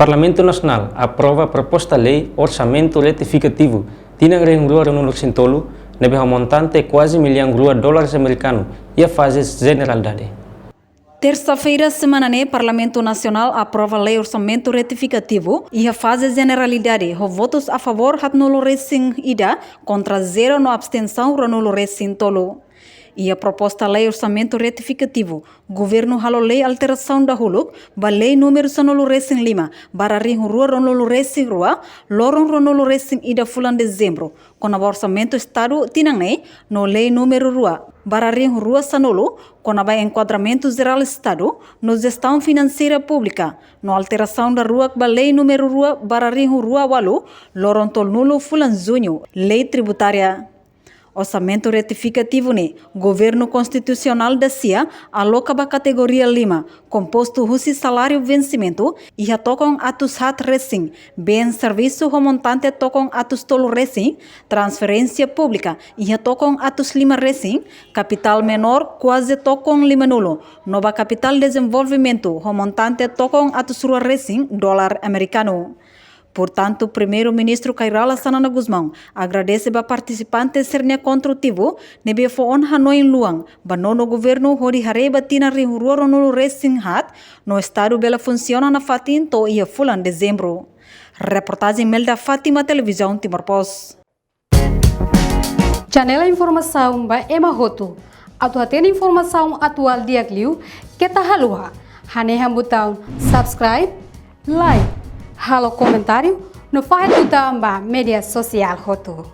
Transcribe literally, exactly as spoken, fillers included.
Parlamentu Nasionál aprova proposta lei orsamentu retifikativu tinan rihun rua ruanulu-resin-tolu, ne'ebé ho montante kuaze millaun rua dólares amerikanu iha faze jeneralidade. Tersa-feira semana ne'e, Parlamentu Nasionál aprova lei orsamentu retifikativu iha faze jeneralidade, ho votus a favór haatnulu-resin-ida, kontra zero no abstensaun ruanulu-resin-tolu. Iha proposta lei orsamentu retifikativu, governu halo lei alterasaun dahuluk ba lei númeru sanulu-resin-lima barra rihun rua ruanulu-resin-rua, loron ruanulu-resin-ida fulan Dezembru, kona-ba orsamentu Estadu tinan ne'e, no lei númeru rua barra rihun rua sanulu, kona-ba enkuadramentu jerál Estadu no jestaun finanseira públika, no alterasaun daruak ba lei númeru rua barra rihun rua ualu, loron tolunulu fulan Juñu, lei tributária. Orsamentu retifikativu ne'e, governu konstitusionál dasia aloka ba kategoria lima, kompostu husi saláriu vensimentu, iha tokon atus haat resin, bens servisu ho montante tokon atus tolu resin, transferénsia públika, iha tokon atus lima resin, kapitál menór kuaze tokon limanulu, no ba kapitál dezenvolvimentu ho montante tokon atus rua resin dólar amerikanu. Portantu, Primeiru-Ministru Kay Rala Xanana Gusmão agradese ba partisipante sira-nia kontributivu, ne'ebé fó ona hanoin luan ba nonu governu hodi haree ba tinan rihun rua ruanulu-resin-haat, no Estadu bele funsiona nafatin to'o iha fulan Dezembru. Reportajen Melda Fátima, Televizaun Timor Post. Janela informasaun ba ema hotu. Atu hatene informasaun atuál di'ak liu, keta haluha hanehan butaun subscribe, like, halo komentáriu, no fahe tutan ba média sosiál hotu.